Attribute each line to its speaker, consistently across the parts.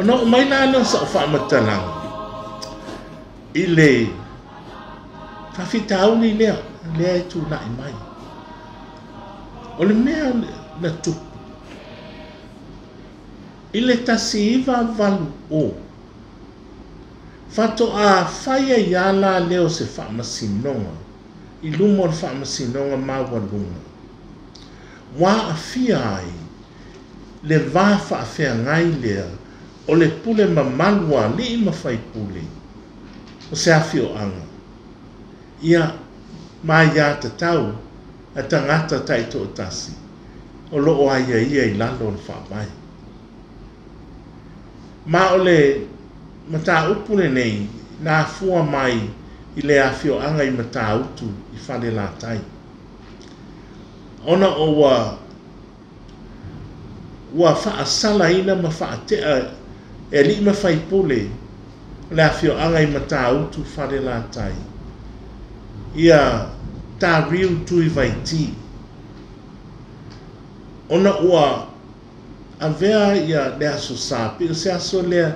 Speaker 1: Ona oo mai la lea o sau faamatalaga i le faafitauli lea, lea e tulai mai. O le mea na tupu i le 1980, faatoa fai ai lava la lea o se faamasinoga i luma o le Faamasinoga Maualuga, ua aafia ai le va faafeagai lea o le pule mamalu a alii ma faipule o se afioaga, ia, ma aiatatau a tagata taitoatasi o lo o aiaia i lalo o le Faavae. Ma o le mataupu lenei na afua mai i le afioaga i Matautu i Falelatai, ona ua ua faasalaina ma faatea e alii ma faipule o le afioaga i Matautu Falelatai ia Tariu Tuivaiti, ona ua avea ia le Aso Sa pei o se aso lea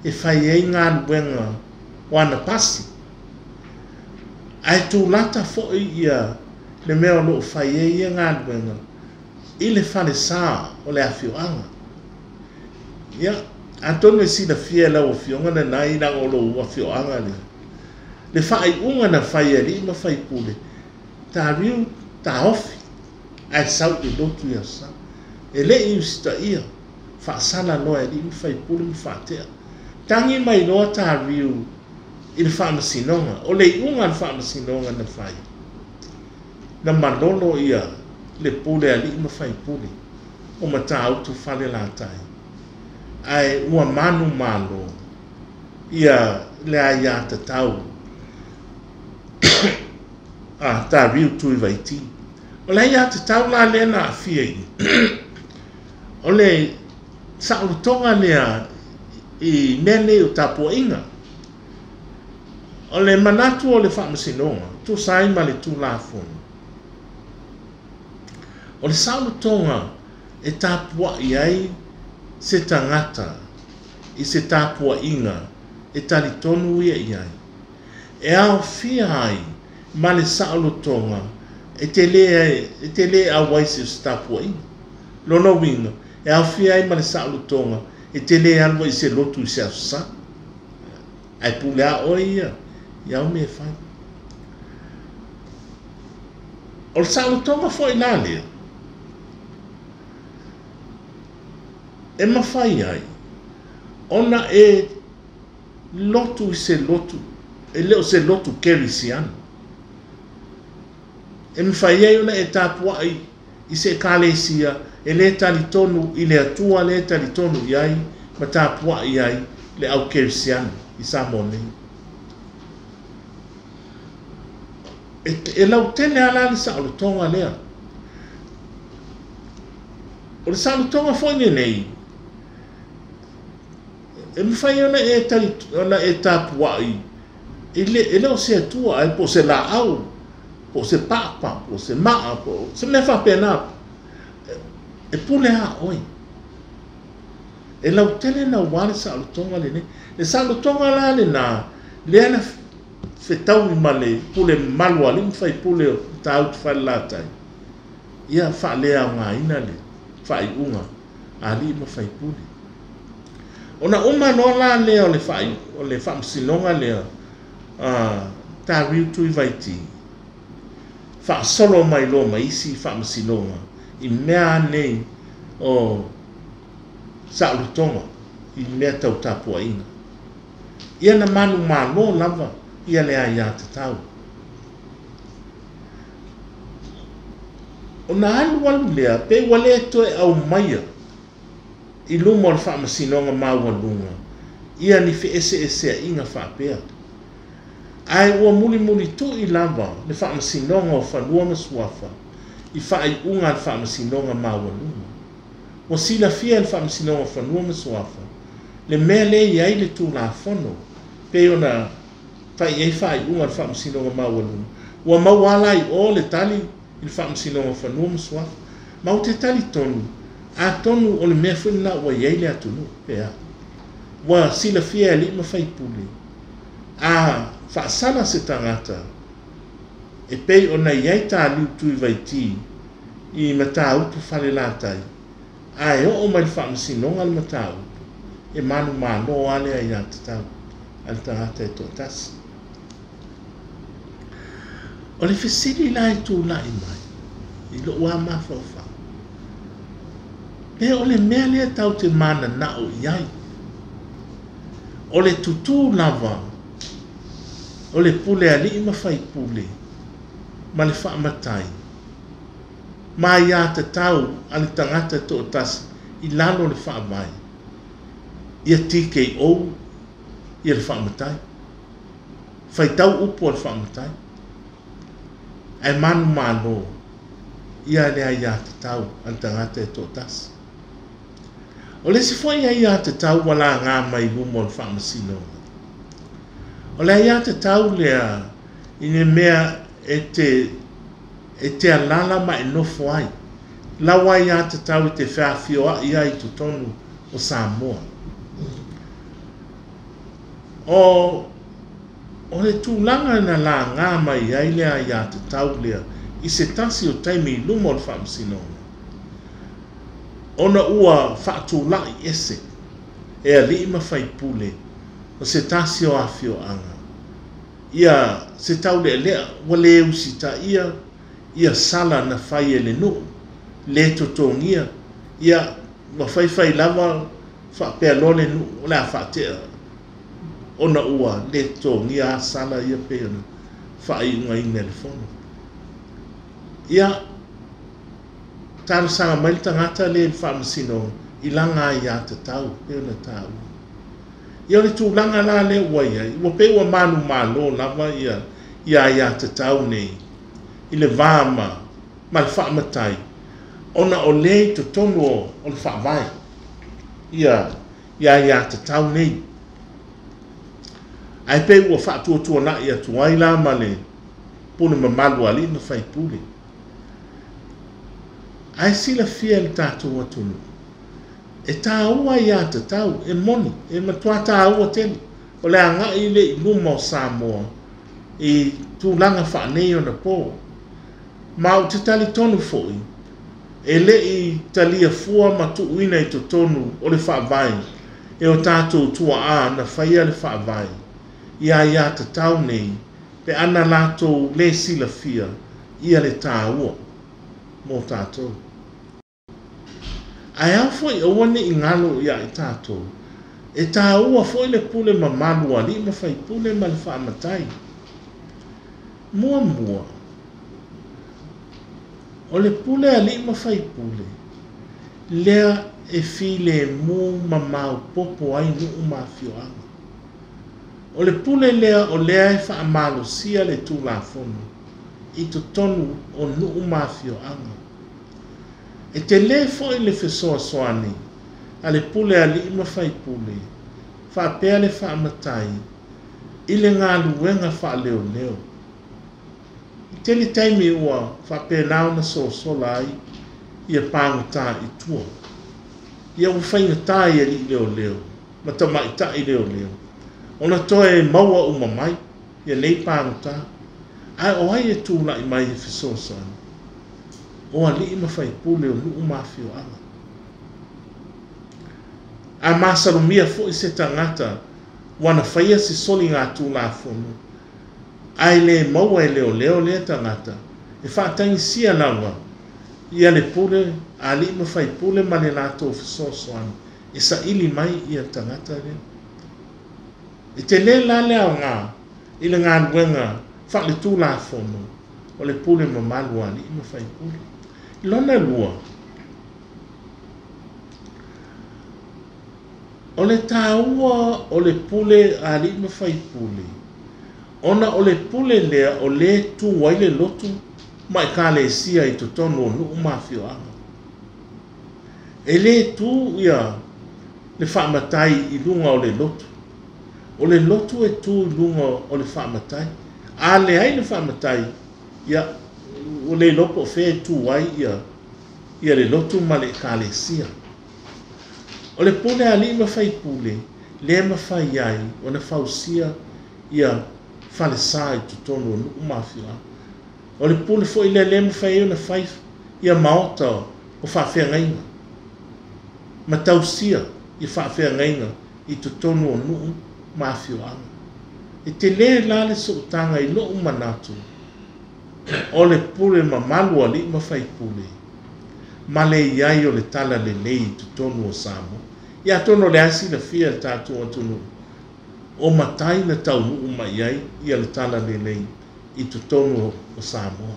Speaker 1: e fai ai galuega o ana pasi, ae tulata foi ia le mea o lo o fai ai ia galuega i le falesa o le afioaga. Ia, atonu e silafia e lau Afioga lena i leaga o lou afioaga lea, le faaiuga na fai e alii ma faipule, Tariu taofi ae sau i le lotu i Aso Sa. E le i usitaia, faasala loa e alii ma faipule ma faatea. Tagi mai loa Tariu i le faamasinoga. O le iuga a le faamasinoga na fai, na malolo ia le pule a alii ma faipule o Matautu Falelatai, ae ua manumalo ia le aiatatau a Tariu Tuivaiti. O le aiatatau la lea na aafia i i, o le saolotoga lea i mea nei o tapuaiga. O le manatu o le Faamasinoga, tusa ai ma le Tulafono, o le saolotoga e tapuai ai se tagata i se tapuaiga e talitonu ia i ai, e aofia ai ma le saolotoga e te le e te le auai i se tapuaiga. Lona uiga, e aofia ai ma le saolotoga e te le alu ai i se lotu i se Aso Sa. Ae pule lava oe ia i au mea e fai. O le saolotoga foi la lea, e mafai ai ona e lotu i se lotu, e le o se lotu kerisiano. E mafai ai ona e tapuai i se ekalesia e le talitonu i le Atua lea e talitonu i ai ma tapuai ai le au kerisiano i Samoa nei. E lautele lava la le saolotoga lea. O le saolotoga foi lenei, e mafai ona e tali, ona e tapuai e le, e le o se Atua ae po o se laau, po o se papa, po o se maa, po o se mea faapena. E pule lava oe. E lautele naua le saolotoga lenei. Le saolotoga la lena, lea na fetaui ma le pule mamalu a alii ma faipule o Matautu Falelatai, ia faaleaogaina le faaiuga a alii ma faipule. Ona uma loa la lea o le faaiu, o le faamasinoga lea a Tariu Tuivaiti, faasolo mai loa ma isi faamasinoga i mea lava nei o saolotoga i mea tau tapuaiga. Ia na manumalo lava ia le aiatatau. Ona alualu lea, pe ua le toe aumaia i luma o le Faamasinoga Maualuga ia ni feeseeseaiga faapea. Ae ua mulimulitu'i lava le Faamasinoga o Fanua ma Suafa i faaiuga a le Faamasinoga Maualuga. Ua silafia e le Faamasinoga o Fanua ma Suafa le mea lea e i ai le Tulafono pei ona fai i ai faaiuga a le Faamasinoga Maualuga. Ua maua lava la i o le tali i le Faamasinoga o Fanua ma Suafa. Ma ou te talitonu, atonu o le mea foi lena ua i ai le atunuu, pe a. Ua silafia e alii ma faipule, a faasala se tagata e pei ona i ai taliu Tuivaiti i Mataupu Falelatai, ae oo mai i le Faamasinoga le mataupu, e manumalo lava le aiatatau a le tagata e toatasi. O le fesili la e tulai mai i lou lava mafaufau, pe o le mea lea tatou te mananao i ai, o le tutū lava o le pule alii ma faipule ma le faamatai ma aiatatau a le tagata e toatasi i lalo o le Faavae, ia TKO ia le faamatai, faitau upu a le faamatai, ae manumalo ia le aiatatau a le tagata e toatasi. O le isi foi aiatatau ua laga mai i luma o le Faamasinoga, o le aiatatau lea i le mea e te e te alaala ma e nofo ai, lau aiatatau e te feafioai ai i totonu o Samoa. O o le tulaga na laga mai ai le aiatatau lea i se tasi o taimi i luma o le Faamasinoga, ona ua faatulai ese e alii ma faipule o se tasi o afioaga ia se taulealea ua le usitaia ia sala na fai e le nuu, le totogia, ia ua faifai lava faapea loa le nuu o le a faatea ona ua le totogia lava sala ia pei ona faaiugaina e le fono. Ia, talosaga mai le tagata lea i le Faamasinoga i lana aiatatau pei ona taua. Ia o le tulaga la lea ua i ai, ua pei ua manumalo lava ia ia aiatatau nei i le va ma ma le faamatai ona o lea i totonu o o le Faavae ia ia aiatatau nei. Ae pei ua faatuatuanai atu ai la ma le pule mamalu a alii ma faipule. Ae silafia e le tatou atunuu, e taua aiatatau, e moni, e matua taua tele o le agai lea i luma o Samoa i tulaga faaneionapo. Ma ou te talitonu foi, e le i talia fua ma tuuina i totonu o le Faavae e o tatou tuaa na faia le Faavae i aiatatau nei pe ana latou le silafia ia le taua mo tatou. Ae ao foi aua ne i galo ia i tatou, e taua foi le pule mamalu a alii ma faipule ma le faamatai. Muamua, o le pule a alii ma faipule lea e filemu ma maopoopo ai nuu ma afioaga. O le pule lea o lea e faamalosia le Tulafono i totonu o nuu ma afioaga. E tele foi le fesoasoani a le pule a alii ma faipule faapea le faamatai i le galuega faaleoleo. E tele taimi ua faapena ona sosola ai ia pagota i tua. Ia ua faigata i alii leoleo ma tamaitai leoleo ona toe maua uma mai ia nei pagota. Ae o ai e tulai mai e fesoasoani? O alii ma faipule o nuu ma afioaga. A masalomia foi se tagata ua na faia se soligatulafono ae le maua e leoleo lea tagata, e faatagisia lava ia le pule a alii ma faipule ma le latou fesoasoani e saili mai ia tagata lea. E tele la le aoga i le galuega faaletulafono o le pule mamalu a alii ma faipule. Lona lua, O le taua o le pule a alii ma faipule, ona o le pule lea o lea e tu ai le lotu ma ekalesia i totonu o nuu ma afioaga. E le tu ia le faamatai i luga o le lotu. O le lotu e tu i luga o le faamatai. A leai le faamatai, ia, ua le iloa po o fea e tu ai ia le lotu ma le ekalesia. O le pule a alii ma faipule lea e mafai ai ona fausia ia falesa i totonu o nuu ma afioaga. O le pule foi lea lea e mafai ai ona fai ia maota o faafeagaiga ma tausia ia faafeagaiga i totonu o nuu ma afioaga. E tele la le sootaga i lou manatu o le pule mamalu a alii ma faipule ma le i ai o le talalelei i totonu o Samoa. Ia atonu o lea e silafia e le tatou atunuu o matai na taunuu mai ai ia le talalelei i totonu o Samoa.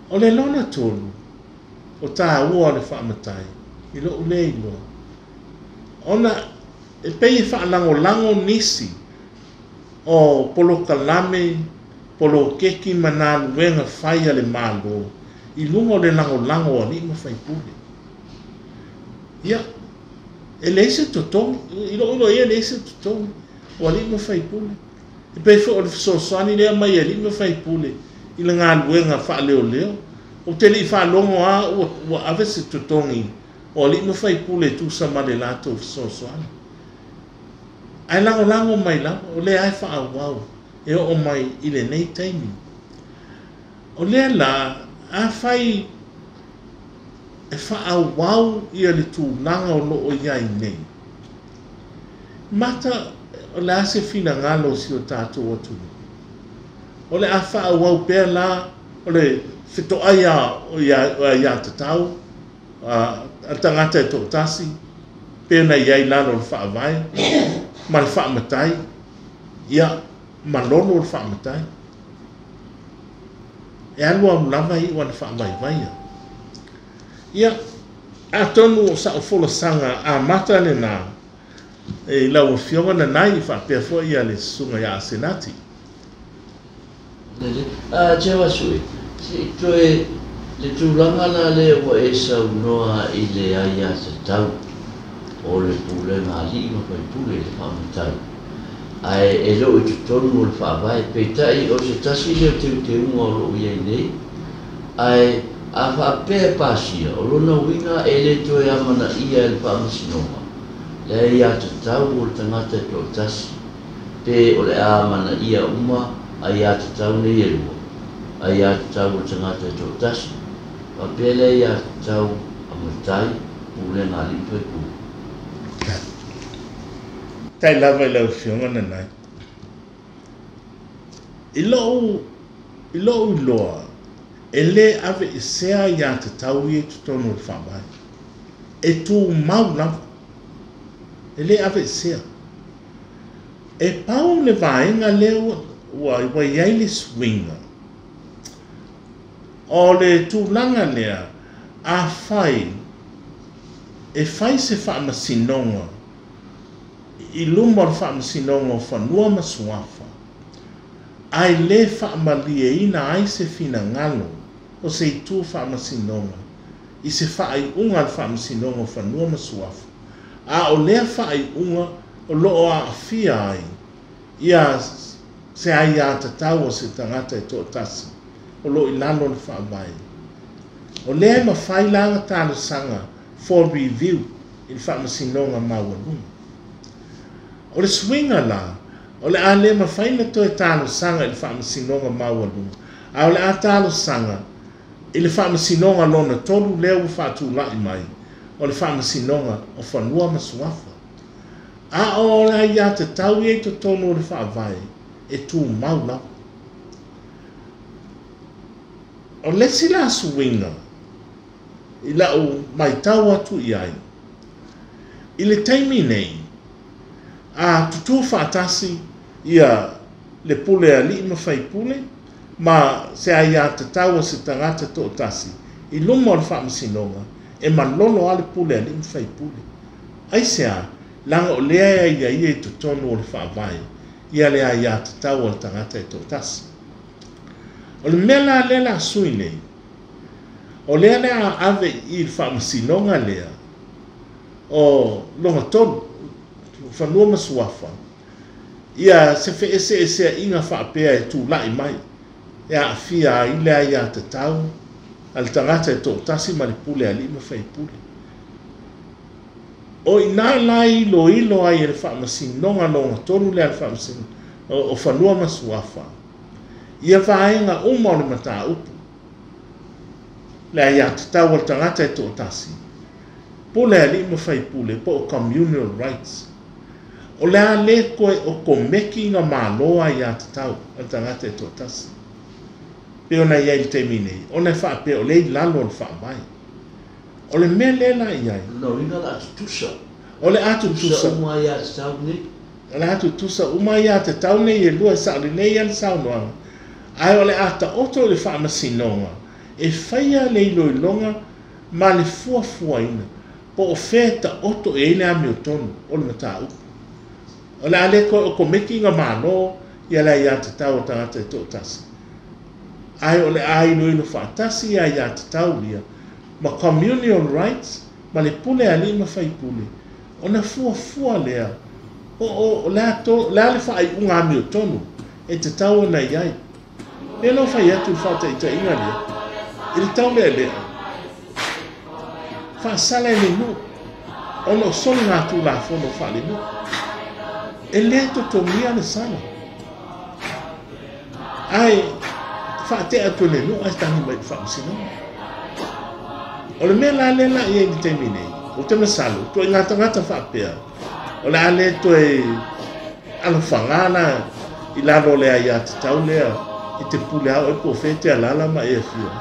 Speaker 1: O le lona tolu, o taua o le faamatai i lou lea iloa, ona e pei e faalagolago nisi o polokalame, poloketi ma galuega fai a le Malo i luga o le lagolago o alii ma faipule. Ia, e leai se totogi, i lou iloa ia e leai se totogi o alii ma faipule. E pei foi o le fesoasoani lea e aumai e alii ma faipule i le galuega faaleoleo. Ou te le i faalogo lava ua ave se totogi o alii ma faipule e tusa ma le latou fesoasoani. Ae lagolago mai lava, o lea lava e faaauau e oo mai i lenei taimi. O lea la, afai e faaauau ia le tulaga o lo o i ai nei, mata o le a se finagalo o si o tatou atunuu? O le a faaauau pea la o le fetoai o aiatatau a le tagata e toatasi, pei ona i ai i lalo o le Faavae ma le faamatai, ia, malolo le faamatai. E alu alu lava e iu lava ina faavaivaia. Ia, atonu o sau folasaga amata lena i lau Afioga Nanai faapea foi le Susuga ia Asenati.
Speaker 2: Tiavasui, se i toe le tulaga la lea ua e saunoa i le aiatatau o le pulega a alii ma faipule i le faamatau, ae e le o i totonu o le Faavae, peitai o se tasi lea o teuteuga o lo o i ai nei, ae a faapea e pasia, o lona uiga e le toe amanaia e le Faamasinoga le aiatatau o le tagata e toatasi, pe o le a amanaia uma aiatatau nei e lua, aiatatau o le tagata e toatasi, faapea le aiatatau a matai, pulega a alii ma faipule.
Speaker 1: Faafetai lava i lau Afioga Nanai. I lou i lou iloa, e le aveesea aiatatau ia i totonu o le Faavae. E tumau lava. E le aveesea. E pau le vaega lea ua ua i ai le suiga, o le tulaga lea, afai e fai se faamasinoga i luma o le Faamasinoga o Fanua ma Suafa, ae le faamalieina ai se finagalo o se itu faamasinoga i se faaiuga a le Faamasinoga o Fanua ma Suafa, a o lea faaiuga o lo o aafia ai ia se aiatatau a se tagata e toatasi o lo o i lalo o le Faavae. O lea e mafai la ona talosaga for review i le Faamasinoga Maualuga. O le suiga la, o le a le mafai ona toe talosaga i le Faamasinoga Maualuga, a o le a talosaga i le Faamasinoga lona tolu lea ua faatulai mai, o le Faamasinoga o Fanua ma Suafa. A o le aiatatau ia i totonu o le Faavae, e tumau lava. O le isi la suiga i lau matau atu i ai, i le taimi nei, a tutū faatasi ia le pule a alii ma faipule ma se aiatatau a se tagata toatasi i luma o le Faamasinoga, e malolo lava le pule a alii ma faipule. Aisea? Leaga o lea e aiaia i totonu o le Faavae ia le aiatatau a le tagata e toatasi. O le mea la lea o le a sui nei, o lea o le a ave i le Faamasinoga lea o lona tolu, Fanua ma Suafa, ia se feeseeseaiga faapea e tulai mai e aafia ai le aiatatau a le tagata e toatasi ma le pule a alii ma faipule. O i ina la e iloilo ai e le Faamasinoga lona tolu lea a le Faamasinoga o Fanua ma Suafa ia vaega uma o le mataupu, le aiatatau a le tagata e toatasi, pule a alii ma faipule po o communal rights. O le a le toe okomeki ona malo aiatatau a le tagata e toatasi pei ona i ai i le taimi nei, ona e faapea o lea e i lalo o le Faavae. O le mea lea la i ai.
Speaker 2: O lona uiga o le a tutusa.
Speaker 1: O le a tutusa.
Speaker 2: Uma aiatatau nei.
Speaker 1: O le a tutusa uma aiatatau nei e lua, e sao lelei lava le saunoaga, ae o le a taoto i le Faamasinoga e faia le iloiloga ma le fuafuaina po o fea e taoto i ai le amiotonu o le mataupu. O le a le toe okomeki ona malo ia le aiatatau a tagata e toatasi, ae o le a iloilo faatasi ia aiatatau ia ma communal rights ma le pule a alii ma faipule, ona fuafua lea po o le a le faaiuga amiotonu e tatau ona i ai. Lea la ua fai atu le faataitaiga lea i le taulealea faasala i le nuu ona o soligatulafono faalenuu. E le totogia le sala, ae faatea atu e le nuu ae tagi mai i le Faamasinoga. O le mea la lea la i ai i le taimi nei, ou te masalo, ituaiga tagata faapea, o le a le toe alofaga la i lalo o le aiatatau lea e te pule lava oe po o fea e te alaala ma e afio.